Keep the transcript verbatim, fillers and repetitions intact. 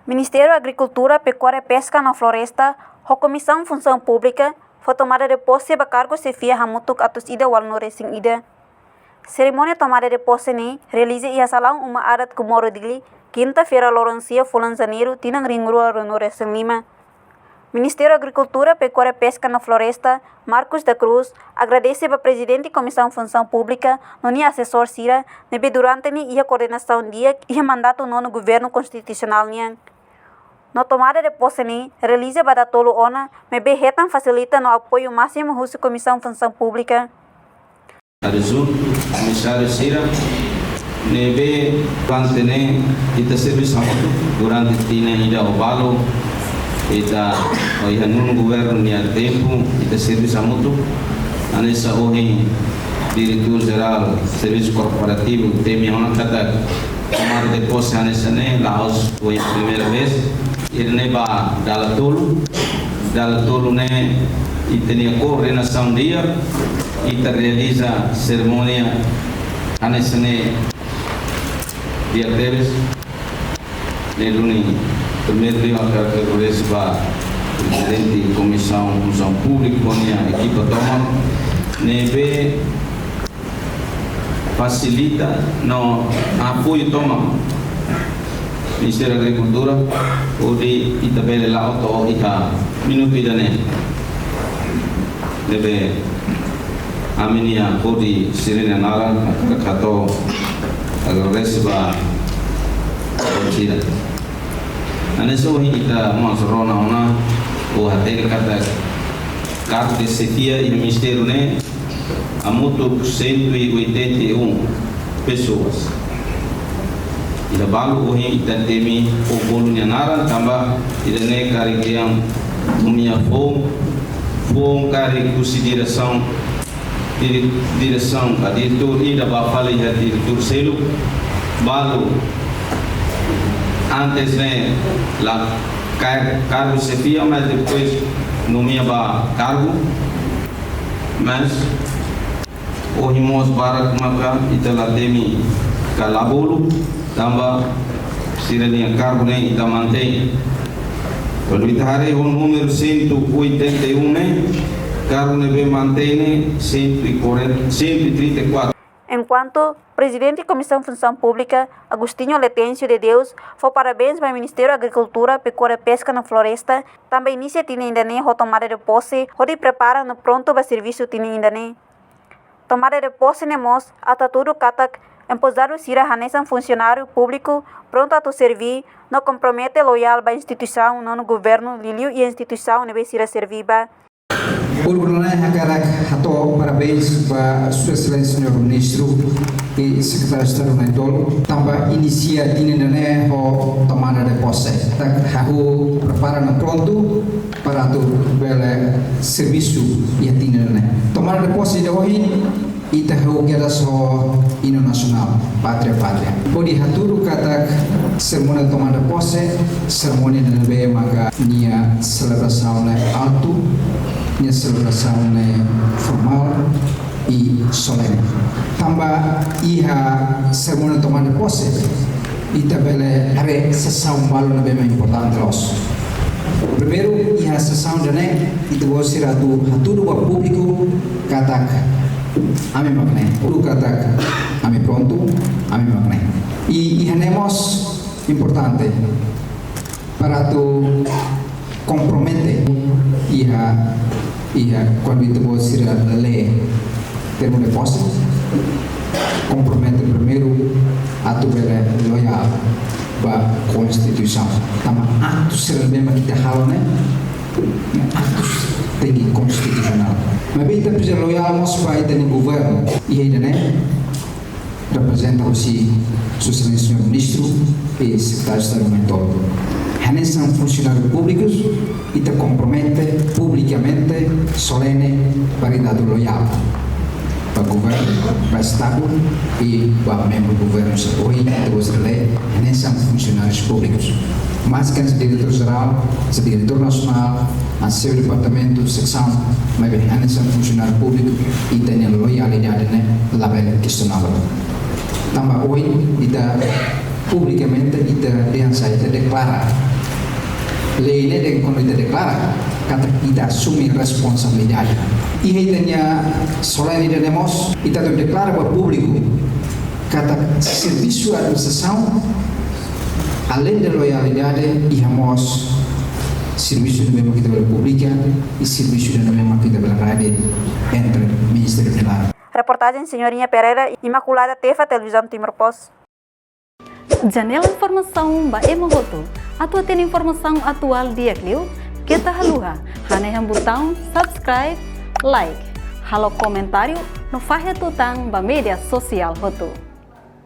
Ministériu Agrikultura, Pekuária, Peska no Floresta ho Komisaun Funsaun Públika fó tomada de pose ba kargu xefia hamutuk atus ida ualunulu resin ida. Serimónia tomada de pose ne'e realiza iha salaun uma adat Comoro Dili, kinta-feira loron sia fulan Janeiru tinan rihun rua ruanulu resin lima. Ministériu Agrikultura, Pekuária, Peska no Floresta, Marcos da Cruz, agradese ba Prezidente Komisaun Funsaun Públika no nia asesór sira ne'ebé durante ne'e iha koordenasaun di'ak iha mandatu nonu governu konstitusionál nian. No tomada de pose ne'e realiza ba datoluk ona, maibé hetan fasilita no apoiu másimu husi Komisaun Funsaun Públika. Adjuntu, komisáriu sira, ne'ebé durante ne'e ita serbisu hamutuk durante tinan ida ho balu, ita, iha nonu governu nia tempu, ita serbisu hamutuk, hanesan ohin Diretór Jerál Servisu Korporativu temi ona katak tomada de pose hanesan ne'e la'ós ohin primeira vez, ida-ne'e ba dala tolu, dala tolu ne'e ita-nia koordenasaun di'ak, ita realiza serimónia hanesan ne'e di'ak tebes. Ne'e duni, primeiru liu hakarak agradese ba Prezidente Komisaun Funsaun Públika ho nia ekipa tomak ne'ebé fasilita no apoiu tomak Ministériu Agrikultura, hodi ita bele la'o to'o iha minutu ida-ne'e. Ne'ebé ami-nia hodi sira-nia naran hakarak hato'o agradese ba sira. Hanesan ohin ita mós rona ona, ou hatene katak kargu de xefia iha ministériu ne'e hamutuk cento e oitenta e um pessoas. Iha balu ohin ita temi ho bolu nia naran tanba ida-ne'e karik iha nomeasaun foun, foun karik husi diresaun, dire-, diresaun, ba diretór ida ba fali iha diretór seluk, balu antes ne'e la kar-, kargu xefia, mas depois nomeia ba kargu, mas ohin mós barak maka ita la temi ka la bolu, tanba sira-nia kargu ne'e ita mantein. Kuandu ita haree ho númeru cento e oitenta e um ne'e, kargu ne'ebé mantein ne'e cento e quarenta, cento e trinta e quatro. Enkuantu Prezidente Komisaun Funsaun Públika, Agostinho Letêncio de Deus, fó parabéns ba Ministériu Agrikultura, Pekuária, Peska no Floresta, tanba inisia tinan ida-ne'e ho tomada de pose, hodi prepara no prontu ba serbisu tinan ida-ne'e. Tomada de pose ne'e mós atu hatudu katak empozadu sira hanesan funsionáriu públiku prontu atu serví no kompromete loiál ba instituisaun nonu governu, liuliu iha instituisaun ne'ebé sira serví ba. Uluk ne'e hakarak hato'o parabéns ba Sua Exelénsia Señór Ministru i Sekretáriu Estadu na'in-tolu, tanba inisia tinan ida-ne'e ho tomada de pose. Katak hahú prepara no prontu para atu bele serbisu iha tinan ida-ne'e. Tomada de pose ida ohin, ita hahú kedas ho inu nasionál, Pátria, Pátria. Hodi hatudu katak serimónia tomada de pose, serimónia ne'ebé maka nia selebrasaun ne'e altu, nia selebrasaun ne'e formál i solene. Tanba iha serimónia tomada de pose, ita bele haree sesaun balu ne'ebé mak importante loos. Primeiru, iha sesaun ida-ne'e, ita-boot sira atu hatudu ba públiku katak ami mak ne'e, hatudu katak ami prontu, ami mak ne'e. I iha ne'e mós importante para atu kompromete iha, iha kuandu ita-boot sira lee termu de pose, kompromete primeiru atu bele loiál ba Konstituisaun. Tanba aktus sira ne'ebé mak ita halo ne'e, aktus tenke konstitusionál. Maibé ita presiza loiál mós ba ita-nia governu. Iha ida-ne'e reprezenta husi Sua Exelénsia Señór Ministru i Sekretáriu Estadu na'in-tolu. Hanesan funsionáriu públikus, ita kompromete publikamente, solene, para ita atu loiál ba governu, ba Estadu i ba membru governu sira. Ohin ita-boot sira lee hanesan funsionárius públikus. Mas kan se diretór jerál, se diretór nasionál, hanesan xefe departamentu, seksaun, maibé hanesan funsionáriu públiku, ita-nia loialidade ne'e labele kestionadu. Tanba ohin ita publikamente ita dehan sai, ita deklara Lei ne'e dehan kuandu ita deklara katak ita asume responsabilidade. Iha ita-nia solenidade mós, ita atu deklara ba públiku katak servisu administrasaun, além de loialidade, iha mós servisu ne'ebé mak ita bele publika, i servisu ne'ebé mak ita bele rade entre Ministériu Tutelar. Reportajen Senhorinha Pereira, Imaculada Tefa, Televizaun Timor Post. Janela informasaun ba ema hotu. Atu hatene informasaun atuál di'ak liu, keta haluha hanehan butaun subscribe, like, halo komentáriu no fahe tutan ba média sosiál hotu.